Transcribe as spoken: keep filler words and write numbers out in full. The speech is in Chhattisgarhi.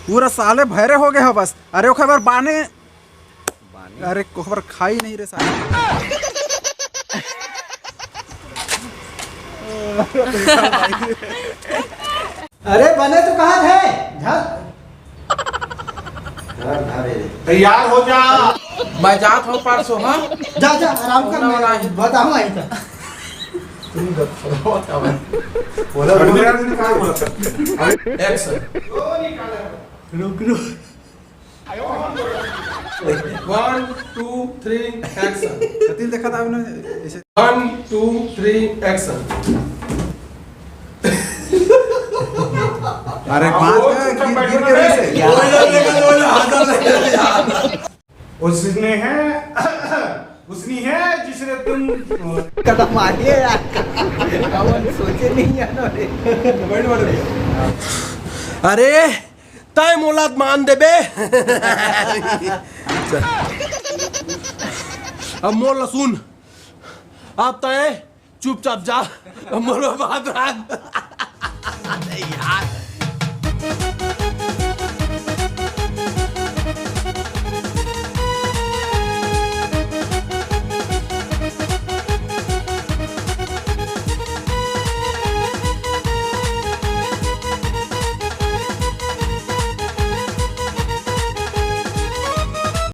पूरा साले भैरे हो गए हो बस। अरे ओखर बर बाने, बाने? अरे ओखर बर खाई नहीं रे साले। अरे बने तो कहा थे। तैयार हो जा। मैं जात हूँ परसों, हाँ? जा जा, आराम कर। बताऊँ आई था। बोला, बोला। एक्शन। रुक रुक। One, two, three, action. कतिल देखा था आपने? One, two, three, action. अरे बात है, गिर गिर के वैसे। उसने है, उसनी है जिसने तुम। कदम मारिए यार। सोचे नहीं यार। अरे तय मोला मान देबे। अब मोर ला सुन, अब तय चुपचाप जा, मोर बात राख। यार।